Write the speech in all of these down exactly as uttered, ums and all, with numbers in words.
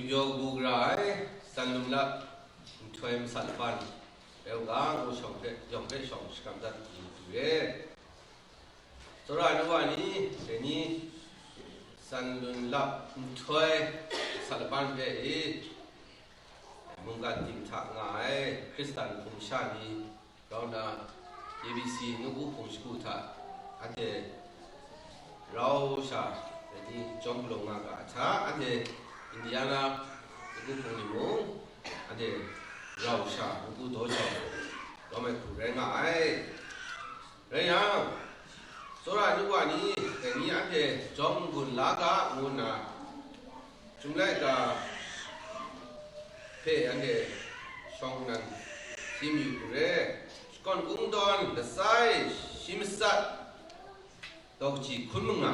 Yawng bu gara ai, san lum lap nhtoi masat laban, rau ga ngu shawng hpe, yawng hpe shawng shakram dat lu tu re. Tsawra ai wa ni, dai ni san lum lap nhtoi masat laban hpe e, mungkan ting hta nga ai Hkristan hpung sha ni, rau nna A B C nawku hpung shagu hta anhte rau sha, dai ni jawm galaw nga ga ai hta, anhte Indiana nawku hpung ni mung, anhte rau sha nawku daw jau, rau mai hku rai nga ai. Rai yang, tsawra ai wa ni, dai ni anhte jawm n-gun la ga, ngu nna, Chyum laika hpe anhte shawng nnan hti mayu hku re. Shakawn Kungdawn lasai shi matsat daw kaji hkun manga.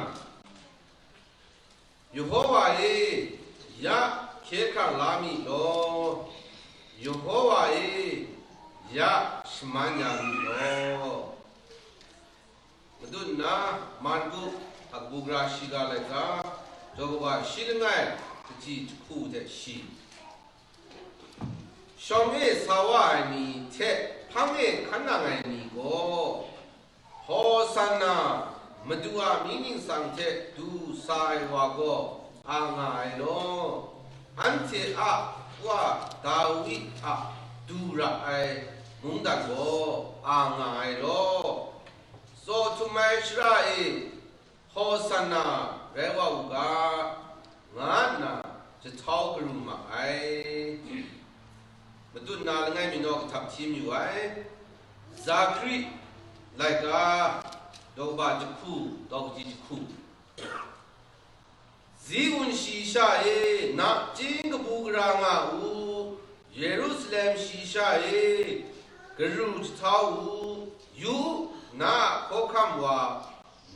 Yehowa e, ya hkye hkrang la mi law, Yehowa e, ya shaman ya mi law. Madun nna, Marku, hta kabu gara shiga laika, daw kaba shi langai, kaji jahku hte shi. Shawng e sa wa ai ni hte hpang e hkan nang ai ni gaw, Hosanna, Madu a mying ningsang hte du sa ai wa gaw a nga ai law, anhte a wa Dawi a du ra ai mungdan gaw a nga ai law, Tsaw htum ai shara e, Hosanna rai wa u ga, nga nna jahtau karu ma ai. Madun na langai mi naw kahtap hti mayu ai. Zakari laika, daw kaba jahku, daw kaji jahku. Ziun shayi sha e, nachying kabu gara nga u, Yerusalem shayi sha e, karu jahtau u, yu, na a hkawhkam wa,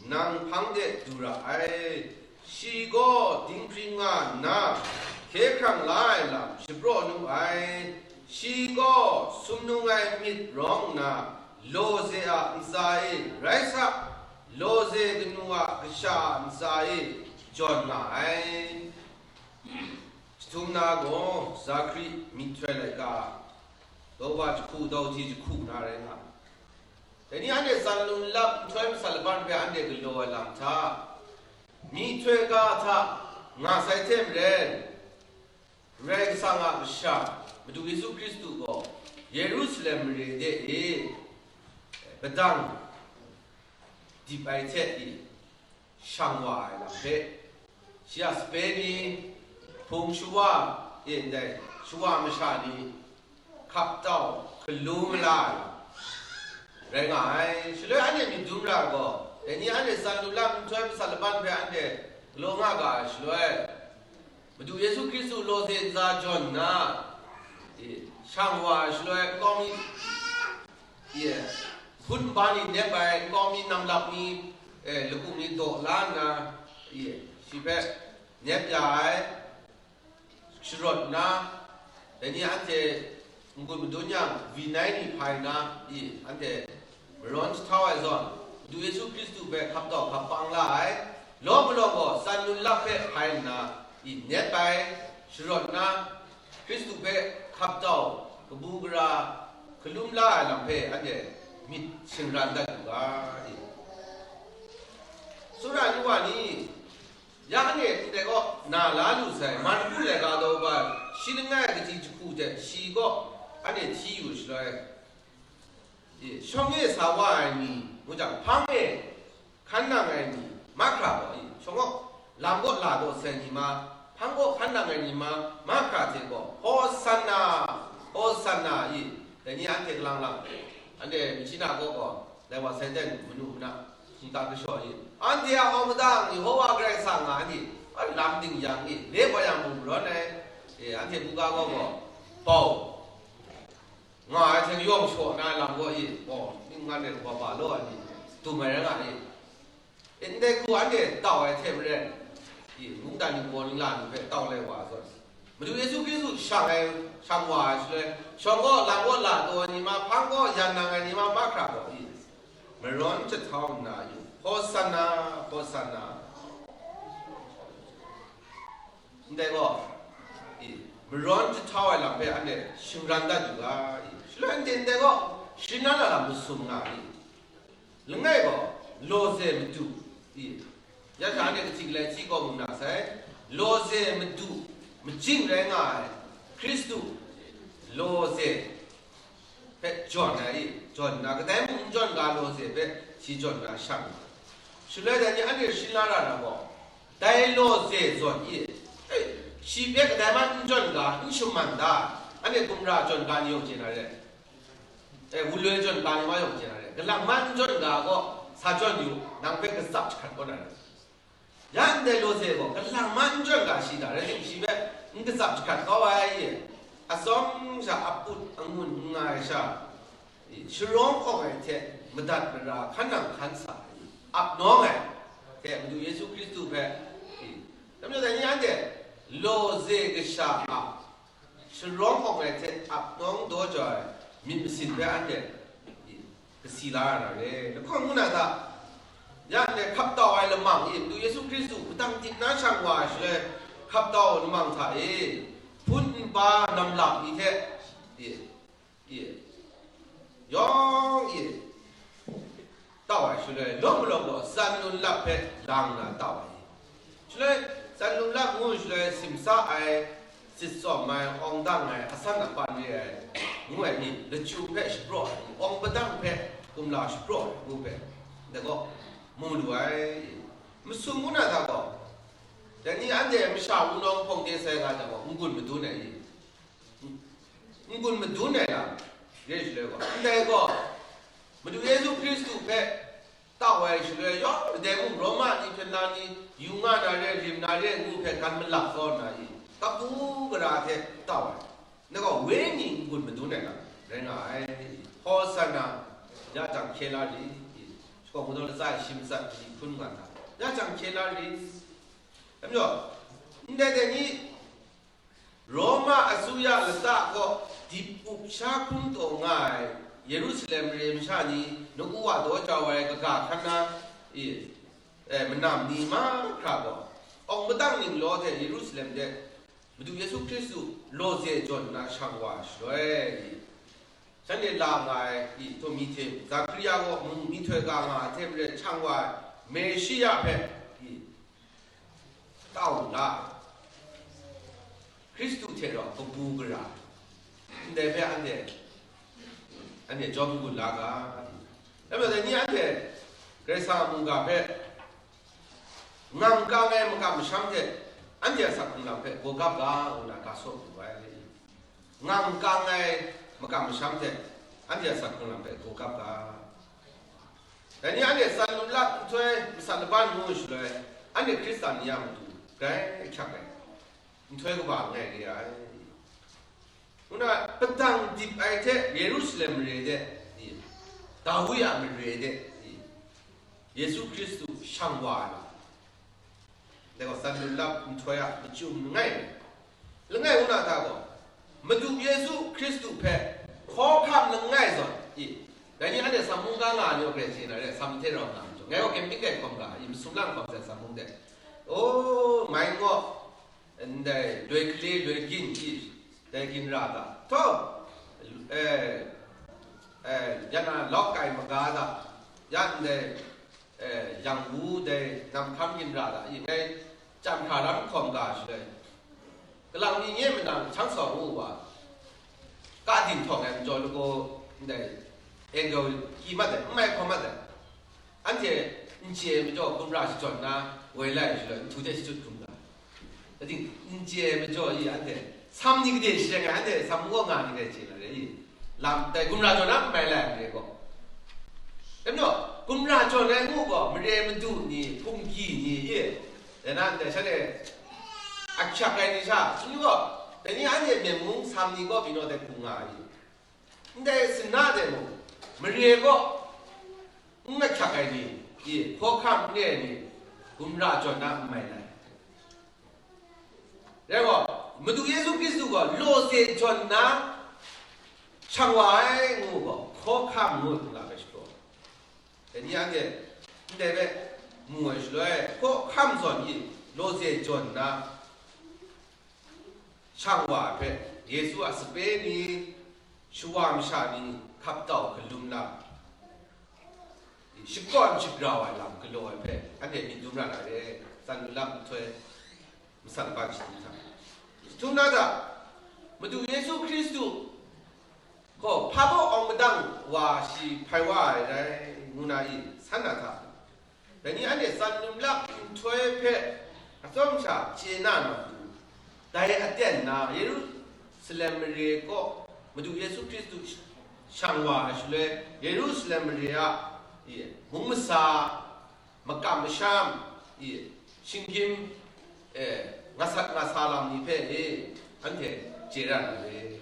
nang hpang de du ra ai. Shi gaw dinghpring nga nna, hkye hkrang la ai lam shapraw nu ai. Shi gaw sumnung ai myit rawng nna, lawze a ntsa e rai sa, lawze kanu a kasha a ntsa e jawn nga ai. Jahtum na gaw Zakari myihtoi laika, daw kaba jahku, daw kaji jahku na rai nga ai. Dai ni anhte san lum lap nhtoi masat laban hpe anhte galaw ai lam hta, myihtoi ga hta nga sai hte maren, Karai Kasang a Kasha, Madu Yesu Hkristu gaw Yerusalem mare de e padang dip ai hte i, shang wa ai lam hpe, shi a sape ni, hpung shawa e ndai shawa masha ni, hkap tau, hkalu mala ai lam rai nga ai. Shaloi anhte myit dum ra gaw, dai ni anhte san lum lap nhtoi masat laban hpe anhte galaw nga ga ai shaloi, Madu Yesu Hkristu lawze ntsa jawn nna, e, shang wa ai shaloi, nkau mi, e, hpun nba ni nep ai, nkau mi, namlak mi, e, laku mi daw la nna, e, shi hpe nep ya ai, sharawt nna, dai ni anhte n-gun madun yang, vinai ni hpai nna, i, anhte marawn jahtau ai zawn, Madu Yesu Hkristu hpe hkap tau hkap pang la ai, lawm malawng gaw san lum lap hpe hpai nna, i, nep ai, sharawt nna, Hkristu hpe hkap tau, kabu gara, hkalum la ai lam hpe anhte myit shingran dat u ga, i. Tsawra ai wa ni, ya anhte ndai kaw na la lu sai, Marku laika daw kaba shi langai kaji jahku hte shi kaw anhte hti yu shaloi, e, shawng e sa wa ai ni, ngu jang, hpang e hkan nang ai ni mahkra gaw, e, shawng kaw lam kaw la kaw sai ni ma, hpang kaw hkan nang ai ni ma, mahkra hte gaw, Hosanna, Hosanna, i, dai ni anhte kalang lang, anhte machyi na kaw gaw, lai wa sai ten manu mana, shingkang kashaw i, anhte a awng madan Yehowa Karai Kasang nga ni, a lam ding yang i, le wa yang mung rawn ai, e, anhte buga gaw gaw, bau, nga ai hte yawng shaw na ai lam gaw i, gaw, ning ngan ai wa ba law ai ni, dum ai rai nga i. E, ndai hku anhte tau ai hte maren, i, mungdan ni gaw ningla ni hpe tau lai wa ai zawn, Madu Yesu Hkristu shang ai, shang wa ai shaloi, shawng kaw, lam kaw la taw ai ni ma, hpang kaw, yan nang ai ni ma, mahkra gaw i, marawn jahtau nna yu, Hosanna, Hosanna. Ndai gaw, i, marawn jahtau ai lam hpe anhte shingran dat yu ga, i, shaloi ndai ndai gaw, shingran na lam masum nga, i, langai gaw, lawze madu, i, ya sha anhte kaji galai hti kaw mu na sai, lawze madu, majing rai nga ai, Hkristu, lawze, hpe jawn ai, jawn na, kadai mung n jawn ga lawze hpe shi jawn na shang. Shaloi dai ni anhte shing la ra na gaw, dai lawze zawn i, e, shi hpe kadai man n jawn ga, n shaman da, anhte gumra jawn ga ni yawng chye na re, e, wunloi jawn ga ni wa yawng chye na re, galang man n jawn ga gaw, sa jawn yu, nang hpe katsap jahkrat kau na re. Ya ndai lawze gaw, galang man n jawn ga shi da, rai timung, shi hpe n katsap jahkrat kau ai, atsawm sha aput angun n nga ai sha, sharawng awng ai hte madat mara hkan nang hkan sa ai, ap nawng ai hte Madu Yesu Hkristu hpe, tam majaw dai ni anhte lawze kasha a sharawng awng ai hte ap nawng daw jau ai myit masin hpe anhte kasi la ra na re. Lahkawng ngu na hta, ya ndai hkap tau ai lamang e, Madu Yesu Hkristu matang dip na shang wa ai shaloi, hkap tau lamang hta e, hpun npa namlak ni hte, e, e, yawng e, tau ai shaloi, lawm malawm gaw tsan lun lap hpe lang na tau ai. Shaloi, tsan lun lap ngu shaloi, simsa ai, sit tsawm ai, awng dang ai, asan apan re ai, ngu ai ni, lachyum hpe shapraw ai ni, awng padang hpe kumla shapraw ai ngu hpe, dai gaw, mu lu ai. Masum ngu na hta gaw, dai ni anhte masha wunawng hpawng de sai nga jang gaw, n-gun madun ai ni, n-gun madun ai lam, re shaloi gaw, ndai gaw, Madu Yesu Hkristu hpe tau ai shaloi, yawng dai mung Roma ni hpyen na ni, yu nga na re, rim na re ngu hpe gan malak kau nna i, kabu gara hte tau ai. Ngai gaw wenyi n-gun madun ai lam rai nga ai. Hosana, ya jang hkye la ri, shakawn kungdawn latsa e shi matsat ni hkun nga hta, ya jang hkye la ri. Dai majaw, ndai dai ni, Roma asuya lata kaw dip up sha hkrum taw nga ai Yerusalem mare masha ni, nawku wa daw jau ai kaga hkan na, e, e, manam ni mahkra gaw, awng padang ninglaw hte Yerusalem de Madu Yesu Hkristu lawze jawn nna shang wa ai shaloi, shanhte la nga ai, i, htum mi hte Zakaria gaw mung myihtoi ga nga ai hte maren shang wa ai Meshiya hpe, i, tau nna, Hkristu hte rau kabu gara, ndai hpe anhte, anhte jawm n-gun la ga. Dai majaw, dai ni anhte Karai Kasang a mungga hpe ngang kang ai makam masham hte anhte a asak hkrung lam hpe gawgap ga, ngu na ga saw pru ai. Ngang kang ai makam masham hte anhte a asak hkrung lam hpe gawgap ga. Dai ni anhte tsan lum lap nhtoi masat laban ngu shaloi, anhte Hkristan ni a matu grai ahkyak ai nhtoi kaba langai re ai. Ngu na, padang dip ai hte Yerusalem mare de, Dawi a mare de, Yesu Hkristu shang wa ai lam, dai gaw, tsan lum lap nhtoi a machyum langai. Langai ngu na hta gaw, Madu Yesu Hkristu hpe hkawhkam langai zawn i, dai ni anhte Sam mungga nga ai ni gaw grai chye na re, Sam hte rau nga ai majaw, ngai gaw camping kai hkawm ga i, masum lang hkawm hte Sam mung de, o, mai ngaw, ndai loi hkale, loi gin i, dai ginra ga, htaw, e, e, ya na lawk kai maga ga, ya ndai, e, yang wu dai nam hkam ginra ga, i ngai chyam hkra ram hkawm ga shaloi, kalang mi nye manang hkyang sa ngu wa, ka ding htawng ai majaw lagaw ndai angle kyi mat ai, n mai hkawm mat ai. Anhte n chye ai majaw, gumra shajawn na woi lai shaloi, nhtu hte shachyut hkrum ga. Kating, n chye ai majaw i anhte, Sam ni gade shadeng ai, anhte Sam mung kaw nga ni gade chye na re i. Lam tai gumra jawn na n mai lai ai mare gaw. Dai majaw, gumra jawn ai ngu gaw, mare madu ni, hpunggi ni i, dai na ndai shanhte ahkyak ai ni sha, shani gaw, dai ni anhte Myen mung Sam ni kaw pyi naw dai hkrum nga ai i. Ndai sinna de mung, mare kaw n ahkyak ai ni, i, hkawhkam n re ai ni, gumra jawn na n mai lai. Rai gaw, Madu Yesu Hkristu gaw lawze jawn nna shang wa ai ngu gaw, hkawhkam ngu hkrum la ai shapraw. Dai ni anhte ndai hpe mu ai shaloi, hkawhkam zawn i lawze jawn nna, shang wa ai hpe, Yesu a sape ni, shawa masha ni hkap tau hkalum na, shakawn shagrau ai lam galaw ai hpe, anhte myit dum ra na re, tsan lap nhtoi, masan ban shadu hta. Jahtum na hta, Madu Yesu Hkristu gaw hpa baw awng madang wa shi hpai wa ai rai, ngu na i, san na hta? Dai ni anhte tsan lap nhtoi hpe atsawm sha chye na matu, dai aten na Yerusalem mare kaw Madu Yesu Hkristu shang wa ai shaloi, Yerusalem mare a, i, mung masa, makam masham, i, shinggyim, e, ngasat ngasa lam ni hpe, e, anhte chye ra na re.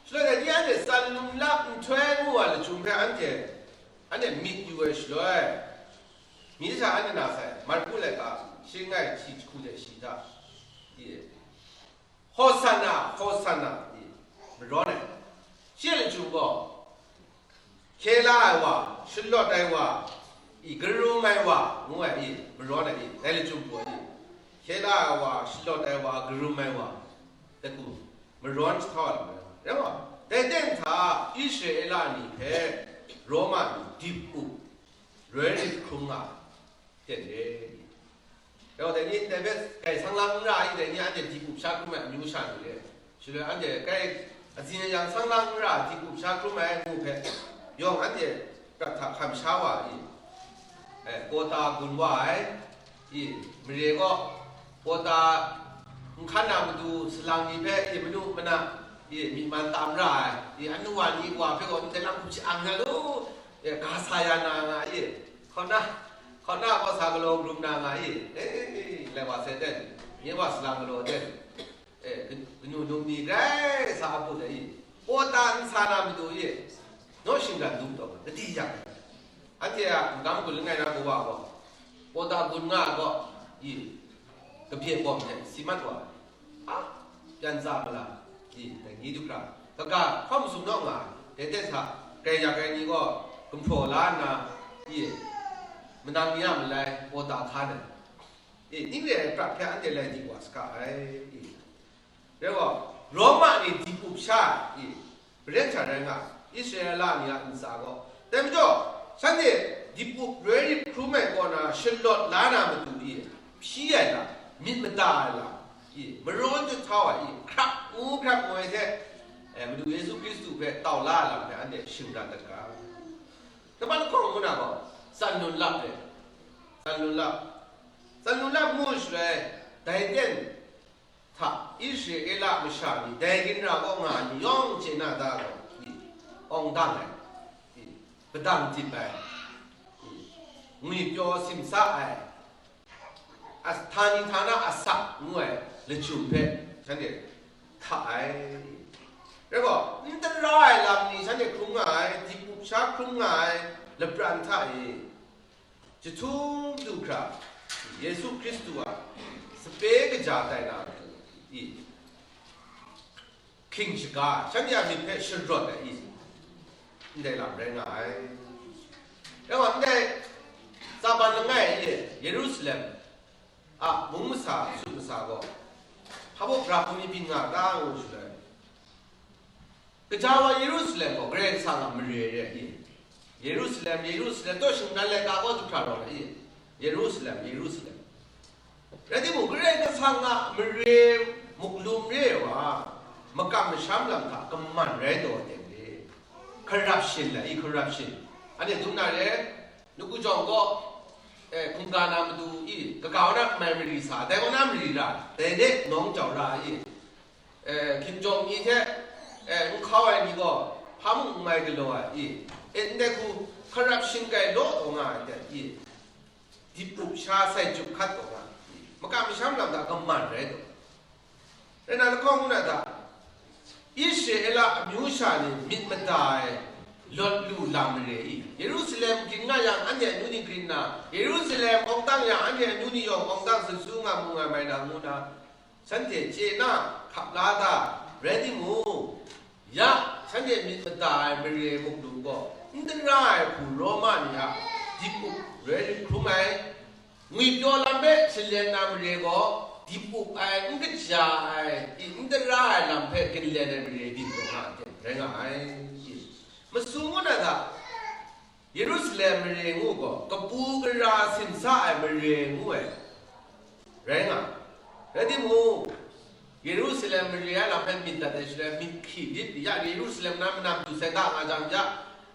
Shaloi dai ni anhte tsan lap nhtoi ngu ai lachyum hpe anhte, anhte myit yu ai shaloi, mi sha anhte na sai, Marku laika shi langai hti jahku de shi hta, i, Hosanna, Hosanna, i, marawn ai. Shi a lachyum gaw, hkye la ai wa, shalawt ai wa, i, karum ai wa, ngu ai, i, marawn ai, i, dai lachyum pru ai, i, hkye la ai wa, shalawt ai wa, karum ai wa, dai hku marawn jahtau ai lam rai. Rai wa, dai ten hta Israela ni hpe Roma ni dip up, roi rit hkrum nga ai ten re. Yawng dai ni ndai hpe kai sang lang n ra ai, dai ni anhte dip up sha hkrum ai amyu sha ni re. Shaloi anhte kai atsin ayang sang lang n ra, dip up sha hkrum ai ngu hpe, yawng anhte prat hta hkam sha wa i, e, kawta gun wa ai, i, mare gaw kawta n hkan na matu salang ni hpe, i, manu mana, i, myi man tam ra ai, i, anu wa ni wa hpe gaw ndai lam hkum shi-ang na lu, e, ga sa ya na nga i, hkaw na, hkaw na gaw sa galaw rum na nga i, e, lai wa sai ten, nye wa salang galaw ten, e, kanu num ni grai sa a put ai i, kawta n sa na matu i, naw shinggan dum taw, kadi yang, anhte a n-gam gun langai na kawa gaw, kawta gun nga ai gaw, i, kabye bawm hte si mat wa ai. A, pyan tsa ma la, i, dai ni du hkra, kaga hkawm sum naw nga ai, dai ten hta, grai yak ai ni gaw gumhpraw la nna, i, manang ni a malai kawta hkan ai, i, ning re ai prat hpe anhte lai di wa saga ai, i. Rai gaw, Roma ni dip up sha ai, i, maren hta rai nga, Israela ni a ntsa gaw. Dai majaw, shanhte dip up roi rit hkrum ai kaw na shalawt la na matu i, hpyi ai lam, myit mada ai lam, i, marawn jahtau ai i, hkrap ngu hkrap ngoi hte, e, Madu Yesu Hkristu hpe tau la ai lam hpe anhte shingran dat ga. Nambat lahkawng ngu na gaw, tsan lun lap le, tsan lun lap, tsan lun lap ngu shaloi, dai ten hta Israela masha ni dai ginra kaw nga ai ni yawng chye na da gaw, i, awng dang ai, i, padang dip ai, i, ngwipyaw simsa ai, as-, htani htana asak ngu ai lachyum hpe shanhte hta ai. Rai gaw, n tara ai lam ni shanhte hkrum nga ai, dip up sha hkrum nga ai lapran hta e, jahtum du hkra Yesu Hkristu a sape kaja tai na matu i, hkying shaga, shanhte a myit hpe sharawt ai i, ndai lam rai nga ai. Rai wa, ndai Tsaban langai e Yerusalem a mung masa, sut masa gaw, hpa baw gara hpung ni byin nga ta ngu shaloi, kaja wa Yerusalem gaw Karai Kasang a mare re ai i? Yerusalem, Yerusalem, taw shingran laika gaw du hkra rawng ai i? Yerusalem, Yerusalem. Rai timung, Karai Kasang a mare muk lum re ai wa, makam masham lam hta kaman rai taw ai ten re. Corruption la i, corruption. Anhte dum na re, Nawku jawng gaw, eh, hkungga na matu i, kaga wa na mai mari sa, dai wa na mari ra, dai de nawng jau ra i, eh, hkinjawng ni hte, eh, n hkau ai ni gaw, hpa mung n mai galaw ai i, e ndai hku hkarap shingkai law taw nga ai hte i, dip up sha sai jup hkat taw nga ai i, makam masham lam hta kaman rai taw. Rai na, lahkawng ngu na hta, Israela amyu sha ni myit mada ai lawt lu lam mare i? Yerusalem grin nga yang, anhte amyu ni grin na, Yerusalem awng tang yang, anhte amyu ni yawng awng tang sa su nga mu nga mai na, ngu na, shanhte chye na hkap la ta rai timung, ya, shanhte myit mada ai mare muk lu gaw, n tara ai hku Roma ni a dip up roi rit hkrum ai, Ngwipyaw lam hpe salen na mare gaw, dip up ai, n kaja ai, i n tara ai lam hpe ginlen ai mare byin taw nga ai, rai nga ai. Masum ngu na hta, Yerusalem mare ngu gaw, kabu gara simsa ai mare ngu ai, rai nga ai. Rai timung, Yerusalem mare a lam hpe myit dat ai shaloi, myit hkri lit ya, Yerusalem na manam du sai ga nga jang ya,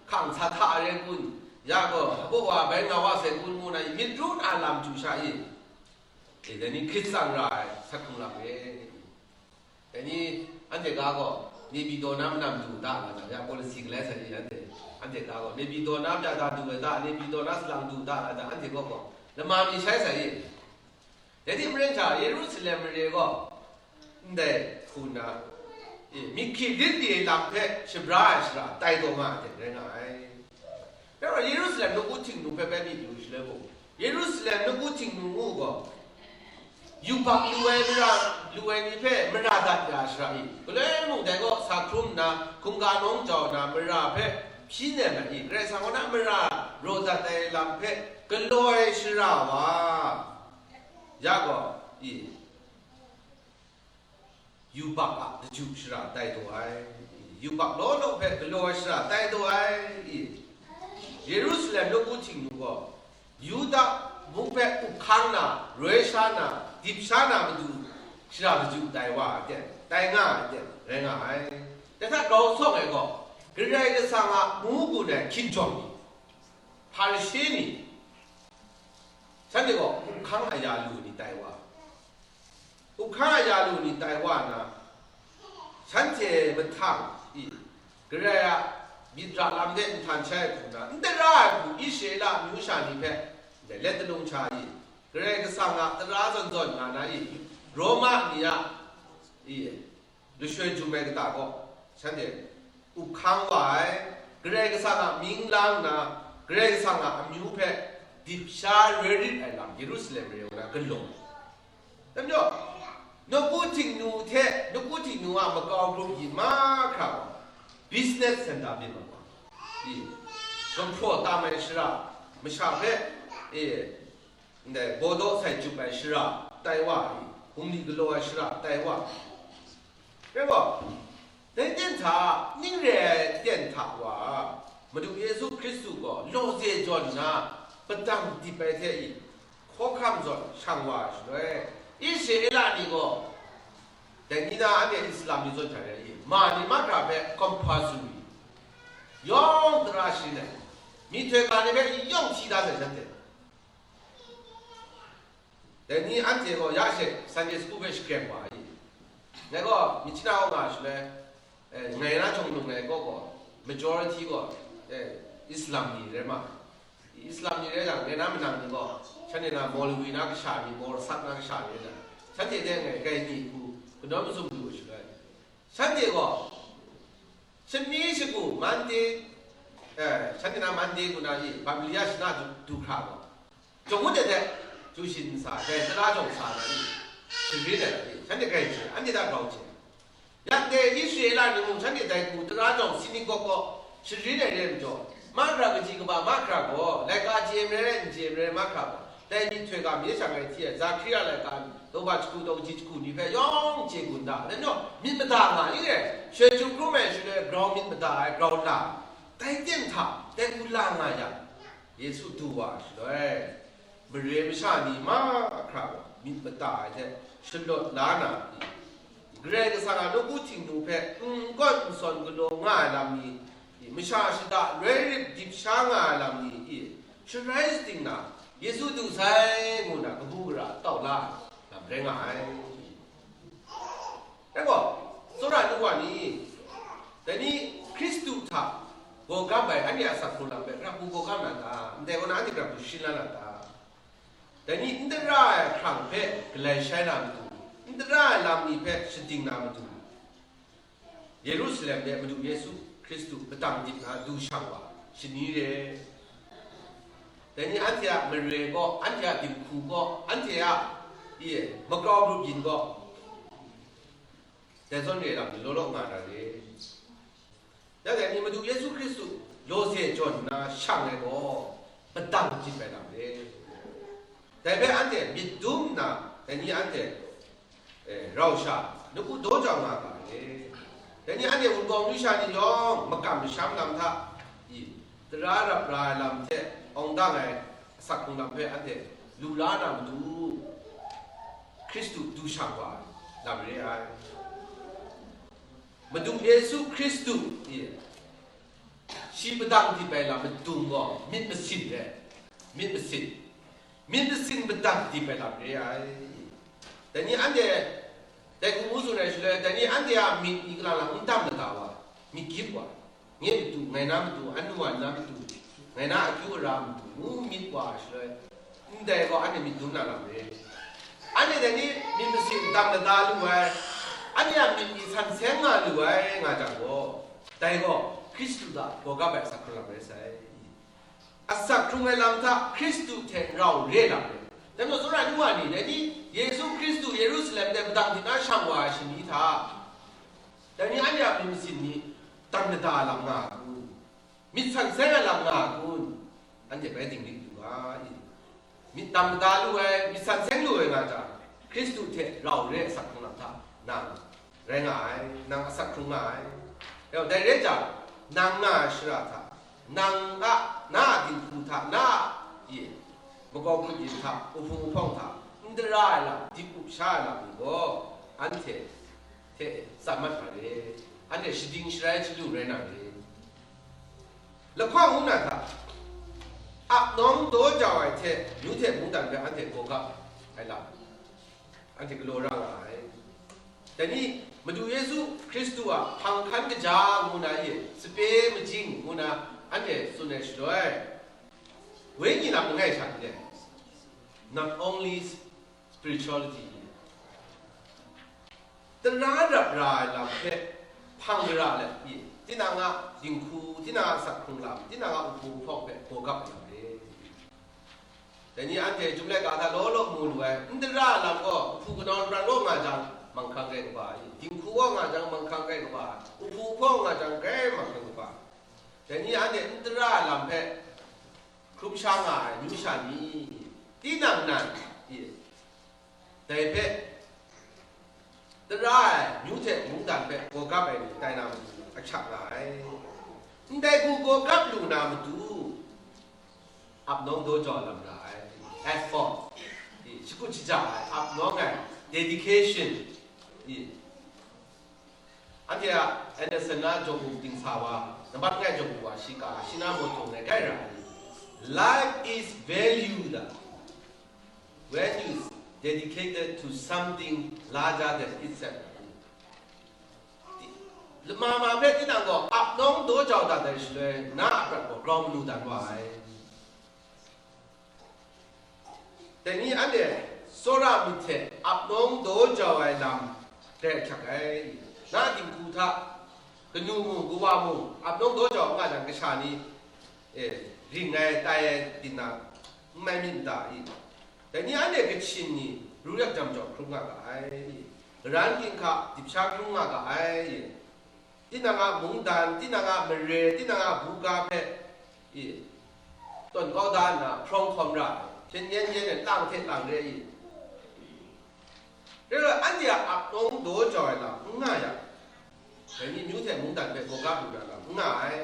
hkang sa hta re kun, ya gaw, hpaw wa bai nga wa sai kun ngu na, myit ru na lam chyu sha i, e, dai ni hkrit tsang ra ai, sat hkrung lam re. Dai ni, anhte ga gaw, Nepido na manam du da nga jang ya, policy galai sa i, anhte, anhte ga gaw, Nepido na pya da du ai da, Nepido na salang du da nga jang, anhte gaw gaw, lama mi shai sa i. Dai hte maren sha, Yerusalem mare gaw, ndai hku nna, e, myit hkri lit li ai lam hpe shabra ai shara tai taw nga ai hte rai nga ai. Dai gaw, Yerusalem nawku Htingnu hpe bai myit yu shaloi mung, Yerusalem nawku Htingnu ngu gaw, yubak lu ai mara, lu ai ni hpe mara dat ya shara i, galoi mung dai gaw sa hkrum nna, hkungga nawng jau na mara hpe hpyi nem ai i, Karai Kasang kaw na mara raw dat ai lam hpe galaw ai shara wa, ya gaw, i, yubak a daju shara tai taw ai, yubak law law hpe galaw ai shara tai taw ai, i, Yerusalem nawku Htingnu gaw, Yuda mung hpe up hkang na, roi sha na, dip sha na matu shara daju tai wa ai hte, tai nga ai hte, rai nga ai. Dai hta grau sawng ai gaw, Karai Kasang a mu gun ai hkinjawng ni, Hparishe ni, shanhte gaw up hkang aya lu ni tai wa, up hkang aya lu ni tai wa nna, shanhte mahtang i, Karai a myit ra lam de nhtan shai ai hku nna, n tara ai hku Israela amyu sha ni hpe ndai let talung sha i, Karai Kasang a tara zawn zawn nga na i, Roma ni a i, lashoi jum ai kata gaw, shanhte up hkang wa ai, Karai Kasang a mying lang nna, Karai Kasang a amyu hpe dip sha roi rit ai lam Yerusalem mare na galaw. Dai majaw, nawku Htingnu hte, nawku Htingnu a makau grup yin mahkra gaw, business center byin ma gaw, i, gumhpraw tam ai shara, masha hpe, e, ndai bawdaw sai chyup ai shara tai wa i, bungli galaw ai shara tai wa. Rai gaw, dai ten hta, ning re ai ten hta wa, Madu Yesu Hkristu gaw lawze jawn nna, padang dip ai hte i, hkawhkam zawn shang wa ai shaloi, Israela ni gaw, dai ni na anhte Islam ni zawn hta rai i, ma ni mahkra hpe compulsory, yawng tara sharin ai, myihtoi ga ni hpe yawng hti da sai shanhte. Dai ni anhte gaw ya she Sunday school hpe shakrem wa ai. Ngai gaw myit shana kaw nga shaloi, eh, ngai na chyawm num ngai gaw gaw, majority gaw, eh, Islam ni rai ma ai. Islam ni rai jang, ngai na manang ni gaw, shanhte na Maulwi na kasha ni, Morsat na kasha ni rai jang, shanhte hte ngai kai ni hku kanawn mazum lu shaloi, shanhte gaw shani shagu Monday, eh, shanhte na Monday kaw na i, Bamliya shana du, du hkra gaw, jawng ngut de hte, chyu shin nsa, dai tara jawng sa na i, sharin ai lam i, shanhte grai chye, anhte hta grau chye. Yang dai Israela ni mung shanhte dai hku tara jawng sinagog kaw sharin ai re ai majaw, mahkra kaji kaba mahkra gaw, laika chye ai marai, n chye ai marai mahkra gaw, dai myihtoi ga mi shang ai hti ai, Zahkria laika, daw ba jahku, daw kaji jahku ni hpe yawng chye gun da, dai majaw, myit mada nga ni re, shoi chyum hkrum ai shaloi grau myit mada ai, grau la, dai ten hta, dai hku la nga yang, Yesu du wa ai shaloi, mare masha ni mahkra gaw myit mada ai hte shalawt la na, Karai Kasang a nawku Htingnu hpe n gawn n sawn galaw nga ai lam ni, masha shada roi rit dip sha nga ai lam ni, sharai shating na, Yesu du sai ngu na kabu gara tau la ai lam rai nga ai. Rai gaw, tsawra ai nu wa ni, dai ni Hkristu hta gaw gam ai anhte a asak hkrung lam hpe, gara hku gaw gam na ta? Ndai kaw na anhte gara hku sharin la na ta? Dai ni n tara ai hkrang hpe galai shai na matu, n tara ai lam ni hpe shading na matu, Yerusalem de Madu Yesu Hkristu madang dip na du shang wa, shani re. Dai ni anhte a mare gaw, anhte a dinghku gaw, anhte a, i, makau grup yin gaw, dai zawn re lam ni law law nga na re. Dai ni Madu Yesu Hkristu lawze jawn nna shang ai gaw, padang jip ai lam re. Dai hpe anhte myit dum nna, dai ni anhte, eh, rau sha, nawku daw jau nga ga ai. Dai ni anhte wunpawng lusha ni yawng makam masham lam hta, i, tara rap ra ai lam hte awng dang ai asak hkrung lam hpe anhte lu la na matu, Hkristu du shang wa ai lam re ai. Madu Yesu Hkristu, i, shi padang dip ai lam madung gaw myit masin re, myit masin, myit masin padang dip ai lam re ai. Dai ni anhte, dai hku ngu tsun ai shaloi, dai ni anhte a myit ni kalang lang n dam lada wa, myit gyip wa, nye matu, ngai na matu, anu wa na matu, ngai na akyu ara matu, ngu myit wa ai shaloi, ndai gaw anhte myit dum na lam re. Anhte dai ni myit masin dam lada lu ai, anhte a myit ni san seng nga lu ai nga jang gaw, dai gaw Hkristu hta gaw gap ai asak hkrung lam rai sai. Asak hkrung ai lam hta Hkristu hte rau re lam re. Dai majaw, tsawra ai nu wa ni, dai ni Yesu Hkristu Yerusalem de padang dip na shang wa ai shani hta, dai ni anhte a myit masin ni dam lada lam nga a kun? Myit san seng ai lam nga a kun? Anhte bai dinglik lu ga i. Myit dam lada lu ai, myit san seng lu ai nga jang, Hkristu hte rau re ai asak hkrung lam hta nang rai nga ai, nang asak hkrung nga ai. Yawng dai rai jang, nang nga ai shara hta, nang a, na a dinghku hta, na a, i, makau hkut yin hta, uhpung uhpawng hta, n dara ai lam, dip up sha ai lam ni gaw, anhte hte tsan mat ma re, anhte shading sharai hte lu rai na re. Lahkawng ngu na hta, ap nawng daw jau ai hte, amyu hte mungdan hpe anhte gaw gap ai lam, anhte galaw ra nga ai. Dai ni, Madu Yesu Hkristu a hpang hkan kaja ngu na e, sape majing ngu na anhte tsun ai shaloi, wenyi lam langai sha n le, not only spirituality, tara rap ra ai lam hpe hpang gara let i, tinang a dinghku, tinang a asak hkrung lam, tinang a uhpung uhpawng hpe gaw gap ai lam re. Dai ni anhte Chyum laika hta law law mu lu ai, n tara ai lam gaw, hpu kanau prat law nga jang, manghkang rai kaba i, dinghku wa nga jang, manghkang rai kaba, uhpung uhpawng nga jang, grai manghkang kaba. Dai ni anhte n tara ai lam hpe hkrum sha nga ai amyu sha ni, tinang nan, i, dai hpe tara ai amyu hte mungdan hpe gaw gap ai ni tai na matu ahkyak nga ai. Ndai hku gaw gap lu na matu, ap nawng daw jau lam ra ai, effort, i, shakut shaja ai, ap nawng ai, dedication, i, anhte a Anderson na jawng ting sa wa, nambat ngai jawng wa, shi ka, shi na maw jawng ai, kai ra ai. Life is valued when you dedicated to something larger than itself. Lama ma hpe tinang gaw ap nawng daw jau dat ai shaloi, na a prat gaw grau manu dan wa ai. Dai ni anhte tsawra myit hte ap nawng daw jau ai lam grai ahkyak ai. Na dinghku hta kanu mung, kawa mung, ap nawng daw jau nga jang, kasha ni, e, ring ai, tai ai, byin na n mai myit n ta i? Dai ni anhte kachin ni, ru yak jam jau hkrum nga ga ai i? Karan ginhka dip sha hkrum nga ga ai i? Tinang a mungdan, tinang a mare, tinang a buga hpe, i, tawn kau da nna hprawng hkawm ra ai, hpyen yen yen ai lang hte lang re i? Rai nna, anhte a ap nawng daw jau ai lam n nga yang, dai ni amyu hte mungdan hpe gaw gap lu na lam n nga ai.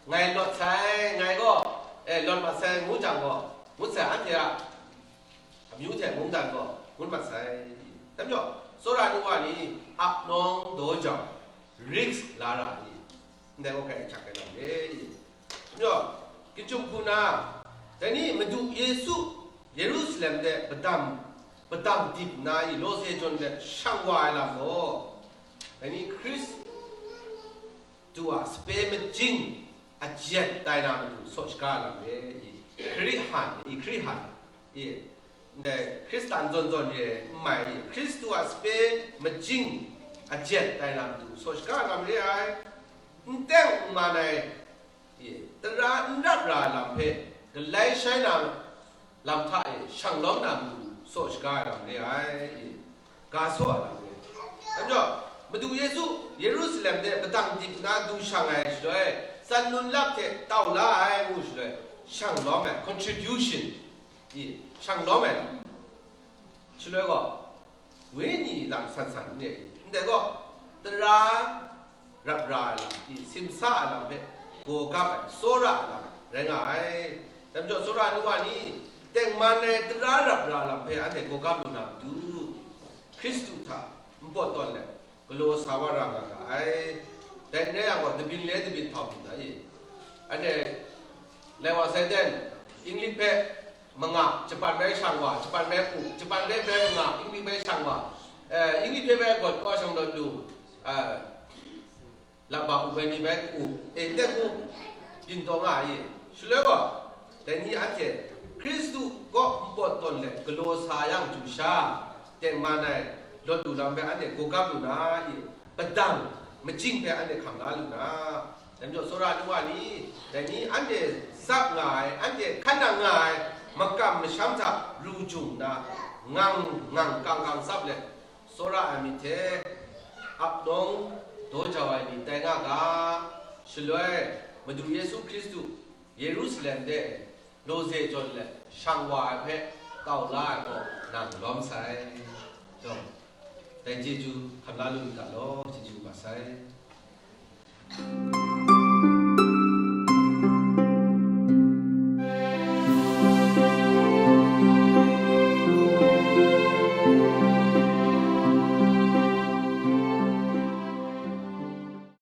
Ngai lawt sai, ngai gaw, e, lawt mat sai, ngu jang gaw, ngut sai, anhte a amyu hte mungdan gaw ngut mat sai. Dai majaw, tsawra ai nu wa ni ap nawng daw jau, risk la ra ai, ndai gaw grai ahkyak ai lam re i? Dai majaw, kachyum hku na, dai ni Madu Yesu Yerusalem de padam, padam dip nna i, lawze jawn de shang wa ai lam gaw, dai ni Hkristu a sape majing a jet tai na matu saw shaga ai lam re i? Hkristu htan i, Hkristu htan i, ndai Hkristan zawn zawn re n mai i, Hkristu a sape majing a jet tai na matu saw shaga ai lam re ai. N teng n man ai, i, tara n rap ra ai lam hpe galai shai na lam hta e shang lawm na matu saw shaga ai lam re ai, i, ga saw ai lam re. Dai majaw, Madu Yesu Yerusalem de padang dip nna du shang ai shaloi, tsan num lap hte tau la ai ngu shaloi, shang lawm ai, contribution, i, shang lawm ai lam. Shaloi gaw, wenyi lam san san n re, ndai gaw, tara rap ra ai lam, simsa ai lam hpe gaw gap ai, tsawra ai lam rai nga ai. Dai majaw, tsawra ai nu wa ni, tengman ai tara rap ra lam hpe anhte gaw gap lu na matu, Hkristu hta npawt tawn let, galaw sa wa ra nga ga ai. Dai n rai yang gaw, dabin le dabin hpau hpyi da i. Anhte lai wa sai ten, English hpe manga, Japan bai shang wa, Japan bai ku, Japan bai bai manga, English bai shang wa, eh, English bai bai gawt kaw shang dawt lu, eh, laba u bai ni bai ku, eh, ndai ku, byin taw nga ai. Shaloi gaw, dai ni anhte Hkristu kaw npawt tawn let galaw sa yang chyu sha, tengman ai lawt lu lam hpe anhte gaw gap lu na i, padang majing hpe anhte hkam la lu na, dai majaw, tsawra ai nu wa ni, dai ni anhte tsap nga ai, anhte hkan nang nga ai makam masham hta ru jung nna, ngang ngang kang kang tsap let, tsawra ai myit hte ap nawng daw jau ai ni tai nga ga. Shaloi, Madu Yesu Hkristu Yerusalem de lawze jawn let shang wa ai hpe kau la ai gaw nang lawm sai. Dai chyeju hkam la lu myit ga law, chyeju ga sai.